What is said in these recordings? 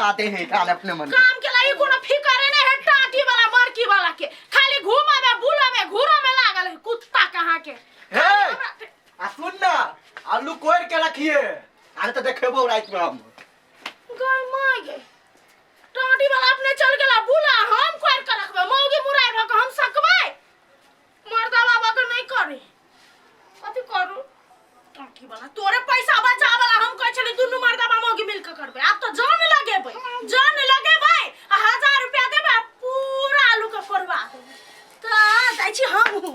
आते हैं काल अपने मन के। काम के लागि कोनो फिकरे नहीं है टाटी वाला मरकी वाला के खाली घूमे में बुले में घूरे में लागल है कुत्ता कहाँ के हे आ सुन ना आलू कोर के रखिए अरे तो देखेबो रात में हम गई माय गई टाटी वाला अपने चल गेला बुला हम कोर के रखबे मौगी मुराई रह के हम सकबै मर्दा बाबा के नहीं करे कथी करू टाटी वाला तोरे पैसा बचा वाला हम कहै छली दुनू मर्दा बाबा मौगी मिल के करबै आब तो जान लगेबै जान लगेबै आ 1000 रुपया देबै आ पूरा आलू के कोरबा देबै तऽ जाइ छी हमहूँ।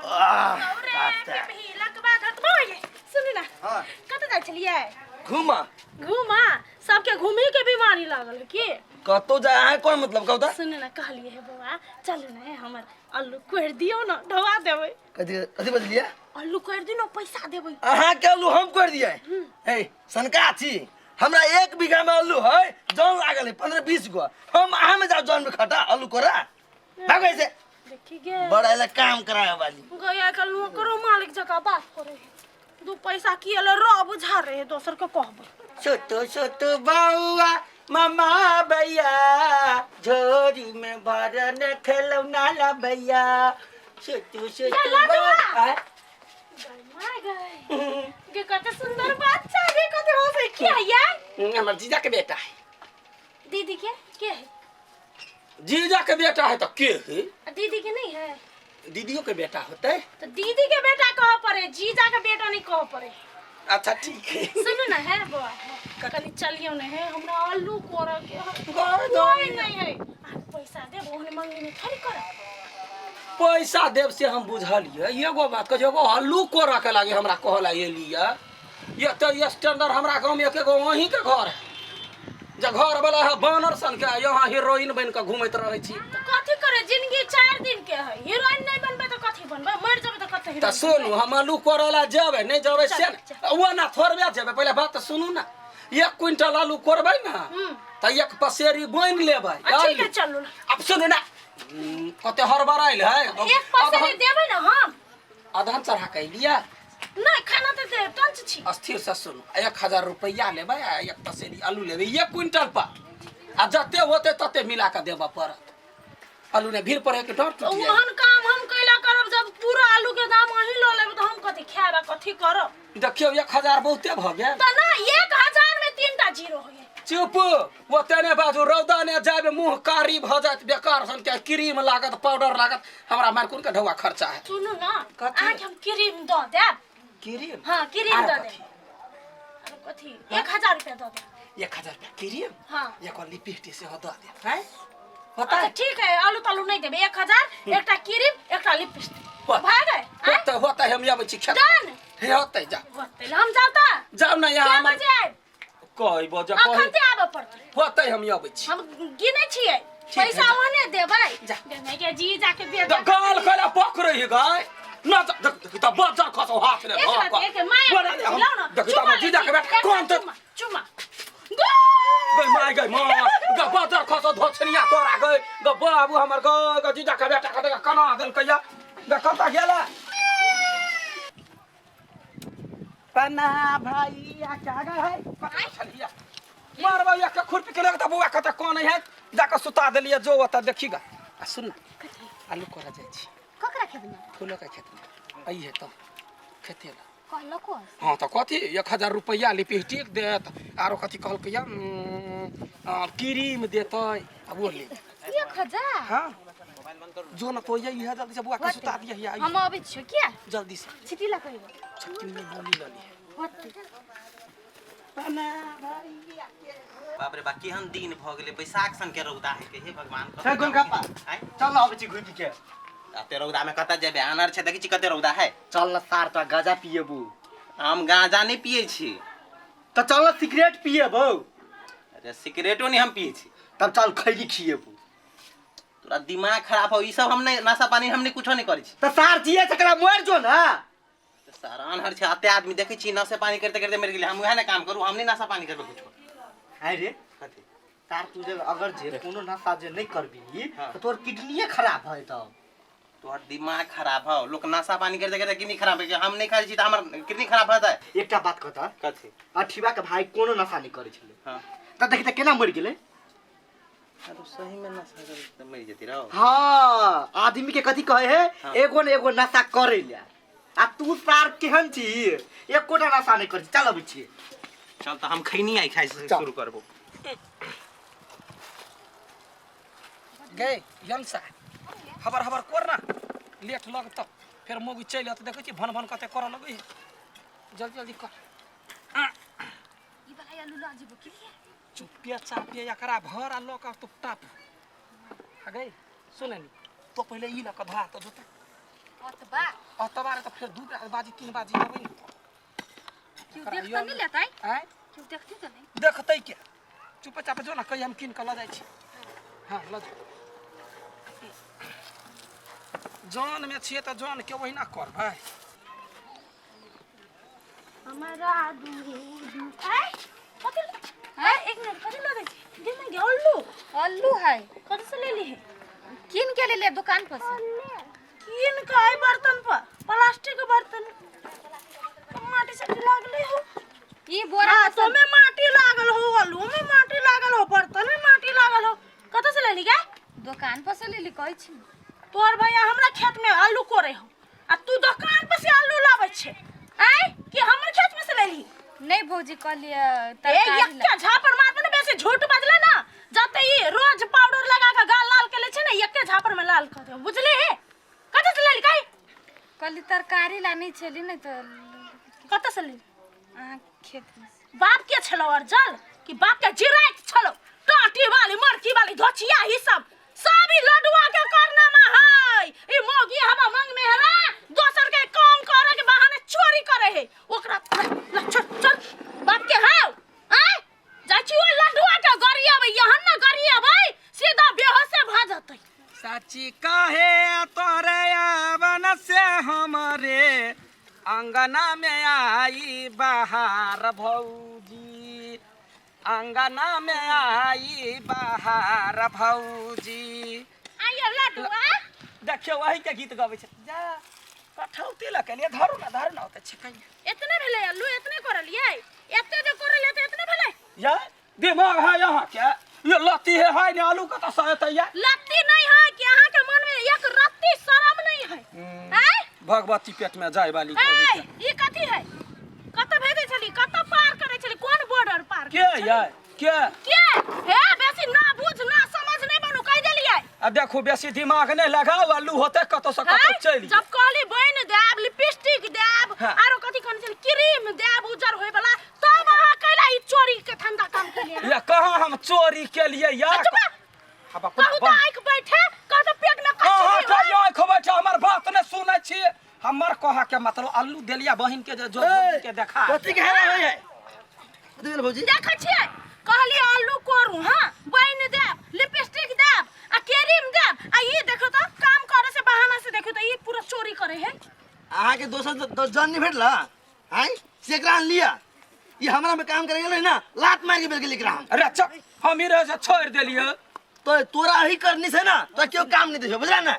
आह, रे बाप रे। पिपही लकबा घटबो ये सुनू ना। हाँ। कतऽ जाइ छलियै? घूमा। घूमा? सबके घूमी के बीमारी लागल है की? कतौ जाए अहाँ कोन मतलब कहू तऽ। सुनू ना, कहलियै हे बौआ, चलू ने हमर आलू कोरि दियौ ने, ढोआ देबै। कथी कथी बजलियै? आलू कोरि दियौ ने, पैसा देबै। अहाँ के आलू हम कोरि दियै? हे सनका छी, हमरा 1 बीघा में आलू है, जन लागल है 15-20 गो, हम अहाँ में जाओ जन में खटा आलू कोरा भागो ऐसे। देखी गे। बड़ा एला काम कराए वाली। गया कल नौकरो मालिक जगह बात करे है, दू पैसा की एले रब झारे है, दोसर के कहबै। छोटो छोटो बउआ मामा भैया, झोरी में भरन खेलौना ला भैया, छोटो छोटो लडुआ। बउआ। My गए गे, कते सुंदर बच्चा गे, कते हंसै के है यार? हमर जीजा के बेटा है। दीदी के के है? जीजा के बेटा है तो के है? आ दीदी के नहीं है? दीदियों के बेटा होते। तो दीदी के बेटा कह पड़े, जीजा के बेटा नहीं कह पड़े। अच्छा, ठीक है। सुनू ना है बौआ, कनी चलियो ने है, हमरा आलू कोरा के है। घर कोई नहीं है, आ पैसा दे ओहने मंगनी में थोड़ी करब। पैसा देव से हम बुझलिए, एगो बात कह, एगो आलू कोरा के लागे हमरा कहला एलिए ये तो स्टैंडर्ड हमरा गाँव में एक एगो अहीं के घर है, जे घर वाला है बानर सन के, यहाँ हीरोइन बन के घूमैत रहै छी। तो कथी करे, जिंदगी 4 दिन के है, हीरोइन नहीं बनबे तो कथी बनबे? मर जेबे तो कते तऽ हीरोइन? सुनू, हम आलू कोरै ला जेबै नहि जेबै से चल, ने ओ ना थोड़बे जेबै, पहिले बात तऽ सुनू ने, 1 क्विंटल आलू कोरबै ने तऽ एक पसेरी बनि लेबै। आ, ठीक है, चलू ना। आब सुनू ने, कते हड़बड़ायल है। एक पसेरी देबै ने हम। अदहन चढ़ा के एलियै? नहीं, खाना तो दे टंच छी। स्थिर से सुनू, 1000 रुपैआ लेबै आ एक पसेरी आलू लेबै 1 क्विंटल पर, आ जते होतै तते मिला कऽ देबऽ पड़त, आलू ने भीड़ पड़े के डर टूट जाए। ओहन काम हम कैला करब जब पूरा आलू के दाम अहीं लऽ लेबै, तऽ हम कथी खायब आ कथी करब? देखियौ, 1000 बहुते भऽ गेल। तऽ ना, 1000 में तीन टा जीरो हो गेल। चुप, ओते ने बाजू, रौदा ने जाबे मुँह कारी भऽ जायत बेकार सन के, क्रीम लागत, पाउडर लागत, हमरा मार कोन के ढौआ खर्चा है। सुनू ना। कथी? अहाँके हम क्रीम दऽ देब। क्रीम? हाँ, क्रीम। आरो दऽ कथी? देब। आरो कथी, 1000 रुपया दऽ देब। 1000 रुपया क्रीम? हाँ। एक लिपस्टिक सेहो दऽ देब हैं होता? अच्छा, ठीक है, आलू तालू नहीं देबै, 1000, एकटा क्रीम, एकटा लिपस्टिक। होतै। भऽ गए आँय? होतै होतै, हम अबै छी खेत। डन। हे होतै, जा। होतै, हम जाउ तऽ। जाउ ने यहाँ के हमर बजे आयब? कई बजे अखन कही। ते आबऽ पड़तै। होतै, हम अबै छी। हम गिनै छियै। ठीक है, पैसा जा। ओहने देबै। जा। देबै के जी जाके बेटा। तऽ गाल कैला पकड़ै है गाय न, देख तऽ बज्जर खसौ हाथ ने एक धऽ रात कऽ। एक माय बोला दे हम। लाउ ना। देखी तऽ चुमा हमर जीजा के लै बेटा छी। कोन तऽ चुमा चुमा। गई माय गई माँ ग, बज्जर खसौ धोछनिया तोरा गई ग, बाबू हमर ग ग, जीजा के बेटा के देख कना देलकै या ग, कतऽ गेला पन्ना भैया क्या गए है कतऽ छलियै मारबा या के खुरपी के लगता बौआ कतऽ कोन है, जाके सुता देलियै, जो ओतऽ देखी ग। आ सुन ना, आलू कोरा जाइ छी। ककरा खेतमे? फूलो के खेतमे अइहे तऽ खेते ला। कहलको? हाँ तऽ कथी, 1000 रुपैआ लिपस्टिक देत, आरो कथी कहलकै या, क्रीम देतै आ वो ले। 1000? हाँ, जो न तो यही है, जल्दी से बुआ के सुता दिया है। हम अबै छियौ किया? जल्दी से। छिटी ला कहिबो। छोटकी में बोली लली। होतै। बाप रे बा, केहन दिन भऽ गेलै, बैसाख सन के रौदा है के, हे भगवान। हे गोलगप्पा। आँय? चल न, अबै छी घुमि के। एते रौदा में कतऽ जेबै? आनर छै, देखै छी कते रौदा है। चल न सार, तो गाजा पिएबू। हम गांजा नहि पियै छी। तऽ चल न सिगरेट पिएबू। अरे, सिगरेटो नहि हम पियै छी। तब चल खैरी खिएबू। तोरा दिमाग खराब हो, ई सब हम नहि, नशा पानी हम नहि, कुछो नहि करै छी। तऽ सार जिए सकरा मरि जो ना। सारा अनहर छै, एते आदमी देखै छी नशे पानी करते करते मरि गेलै, हम उएह ने काम करू, हम नहि नशा पानी करबै कुछो। आइ रे। कथी? सार, तू जे अगर जे कोनो नशा जे नहि करबी हाँ। तऽ तोर किडनीए खराब भऽ जेतौ। तोहर दिमाग खराब हौ। लोक नशा पानी करते करते किडनी खराब होइ छै, हम नहि खाइ छी तऽ हमर किडनी खराब हेतै। एकटा बात कहता, कथी? अठिवा के भाई कोनो नशा नहीं करे छलै। हाँ। त देखी त केना मरि गेलै। तो सही में नशा करे तऽ मरि जेती रहो। हाँ, आदमी के कथी कहे है? हाँ। एगो न एगो नशा करे ले। आ तू सार केहन छी, एकोटा नशा नहीं करे। चल अबै छी। चल तऽ हम खैनी आइ खाइ चल। शुरू करबो। गे यंसा, हबर हबर कर ना, लेट लगत फेर मोगी चलि आयत। देखै छी भन भन कते करऽ लगै है। जल्दी जल्दी कर। ई वाला आलू लऽ जेबो की लिए? चुपिया चापिया एकरा भर आ लऽ कऽ तू टाप आ गई। सुने नी तो पहिले ई लऽ कऽ धरा तऽ जोता। ओतबा? अतबा रे, तऽ फेर 2 बाजी 3 बाजी अबै ने। क्यों देख तऽ नहीं लेतै? आँय? क्यों देखती तऽ नहीं? देखतै के? चुपे चापे जो ना, कही हम कीन कऽ लऽ जाइ छी। हाँ लऽ जाउ। जौन में छियै तऽ जौन के ओहिना करबै। हमारा दूध ऐ कथी ऐ, एक मिनट, कथी लऽ दै छी? दे ना गे अल्लू। आलू है। कथी से लेली है? कीन के ले ले दुकान पर से। कीन के एहि बर्तन पर, प्लास्टिक के बर्तन माटी से लागले हो। ई बोरा हाँ, में तो में माटी लागल हो, आलू में माटी लागल हो, बर्तन में माटी लागल हो। कतऽ से लेली गे? दुकान पर से लेली कहै छी। तोहर भैया हमरा खेत में आलू कोरे हो आ तू दुकान पर से आलू लाबै छे? आय कि हमर खेत में से लेली? नहीं भौजी, कहलिए ए तरकारी ला। एक्के झापड़ मारबे ने, बेसी झूठ बजले ना, जते ई रोज पाउडर लगा के गाल लाल के ले छे ने, एक्के झापड़ में लाल कर देबो, बुझली? कतऽ से लेली कही? कहली तरकारी लानी छली ने तऽ कतऽ से लेली? अहाँ खेत में से। बाप के छलो और जल कि बाप के जिराइत छलो? टाटी वाली मरकी वाली धोचिया ही सब सब ई लडुआ के कारनामा है। ई मौगी हवा मंग में हरा दोसर के काम करे के बहाने चोरी करे है। ओकरा ल चल चल बाप के हाव आय जाइ छी ओ लडुआ के गरियाबै, यहन ना गरियाबै सीधा बेहोशे भ जतै। साची कहे तोरे आवन से हमरे अंगना में आई बहार भौजी, अंगना में आई बहार भौजी। आइयो लडुआ। देखियौ वही के गीत गबै छै। जा कठौती लऽ के लिए धरू ना, धरू ना, ओतऽ छिकैया। एतने भेलै अल्लू? एतने करलियै? एते जे करलियै तऽ एतने भेलै? या दिमाग है यहाँ के? ये लत्ती है, है ने आलू कतऽ से एतै या? लत्ती नहीं है कि अहाँ के मन में एक रत्ती शरम नहीं है? आँय? भगवती पेट में जाय वाली। ए, ई कथी है? कतऽ भेजै छली? कतऽ पार करै छली? कोन बॉर्डर पार के या के? के हे, बेसी ना बुझ ना समझ नहीं बनू, कहि देलियै। आ देखू बेसी दिमाग नहि लगाउ, आलू होते कतऽ से कतऽ आँय? चलि। जब कहली बनि देब, लिपस्टिक देब, हाँ। आरो कथी कहने छली, क्रीम देब उजर होय वाला, तब अहाँ कैला ई चोरी के धंधा काम केलियै? या कहाँ हम चोरी के लिए या? चुप। अब अपना कहू तऽ बंद। आँखि बैठे, कहू तऽ पेट में अहाँ कचरी के हो। आँखि बैठे, हमर बात नहि सुनै छी। हमर कह के मतलब आलू देलिया बहिन के जे जो भौजी के देखा। कथी के हेरा होइ है? कथी भेल भौजी? देखै छियै, कहलियै आलू कोरू, हाँ बनि देब, लिपस्टिक देब आ क्रीम देब, आ ई देखो तऽ काम करे से बहाना से, देखो तऽ ई पूरा चोरी करे है। अहाँके दोसर जन नहि भेटला आँय से एकरा लिअ। ई हमरा में काम करे गेलै ना, लात मारि के बेल गेलै एकरा हम। अरे चल, हम ई रहे से छोड़ि देलियै। तो तोरा ही करनी से ना तो केओ काम नहीं दे, बुझला ना?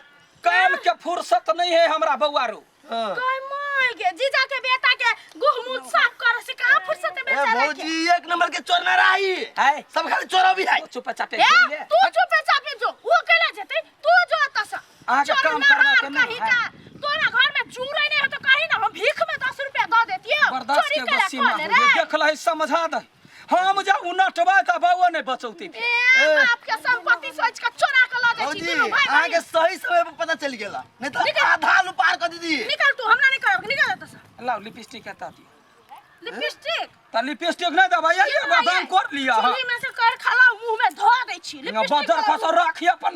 काम के फुर्सत नहीं है हमरा बौआरू। हाँ। कह माय गे, जीजा के बेटा के गुह मुंह साफ करे से कहाँ फुर्सत है ए बेचारा के? भौजी, एक नंबर के चोरना रही है। सब खाली चोरा भी है। तू चुप चापे ए गेलियै। तू चुप चापे जो, वो केला जेतै, तू जो एतऽ से। अहाँके काम चोरनहार करबाक नहि कहीं है। का तोरा घर में चूरै नहीं है तो कहीं ना हम भीख में 10 रुपया दऽ देतियौ। बर्दाश्त चोरी के केला सीमा कऽ ले हो रे। देख लही, समझा दे। हम जे उनटबै तऽ बौआ नहि बचौतै फेर। ए बाप के संपत्ति सोच के चोरा के लऽ जाइ छी भौजी, दुनू भाई अहाँके बहिन। सही समय पर पता चलि गेला, नहीं तो निकल। आधा आलू पार कर दीदी। निकल तू, हमरा नहीं करब, निकल एतऽ से। लाउ लिपस्टिक एतऽ दियौ। लिपस्टिक? तऽ लिपस्टिक नहि देबै? ये दाम कर लिअ अहाँ। चूल्ही में से कर खला मुंह में धो दै छी लिपस्टिक। बजर खस राखी अपन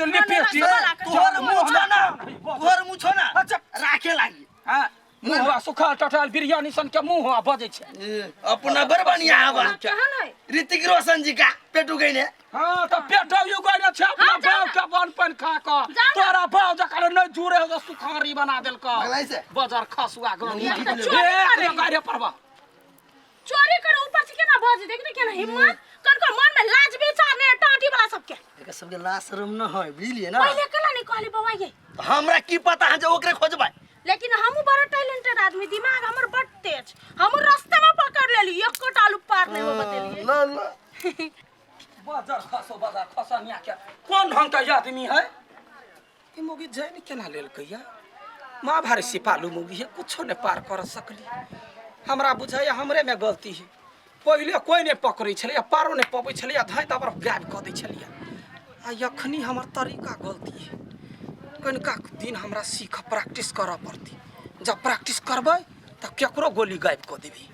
लिपस्टिक। तोहर मुँह छो ना, तोहर मुँह छो ना। अच्छा। राखे लागी। हाँ, मुँह सुखल टटल बिरयानी सन के मुँह बजै छै। ए, अपना बड़ बढ़िया हवा। केहन है? ऋतिक रोशन जी का पेटू गई ने। हाँ तऽ पेट उगैने छै अपना हाँ, जाउ बाप के बन पानि खा कऽ। जाउ ना। तोरा बाप जकर नहि जुड़े हो सुखारी बना देलकौ। भगलाई से। बजर खसुआ गानी। एक तऽ चोरी एक करे। गाड़े पड़बा। चोरी करे ऊपर से केना बज, देख ने केना हिम्मत कनको मन में लाज विचार ने टाटी वाला सबके। एकर सबके लाज शरम न है, बुझलिए ना? पहिले केला नहीं कहली? कहली बौआ ये। हमरा की पता है जे ओकरे खोजबै। लेकिन हमहूँ बड़ा टैलेंटेड आदमी, दिमाग हमर बड तेज, हमहूँ रास्ते में पकड़ लेली, एको आलू पार नहीं हो बतेलिए। ल ल बाजार खसो बाजार खसनिया के कोन ढंग के आदमी है ई मोगी जैन केना लेलकै या माँ भारी सिपालू मोगी है, कुछो ने पार कर सकली। हमरा बुझाइया हमरे में गलती है, पहिले कोई ने पकड़ै छलैया, पारो ने पबै छलैया, धाइ दबर गायब कऽ दै छलैया। आ अखनी हमर तरीका गलती है, कनिका दिन हमरा सीख प्रैक्टिस करऽ पड़तै। जब प्रैक्टिस करबै तऽ केकरो गोली गायब कऽ देबै।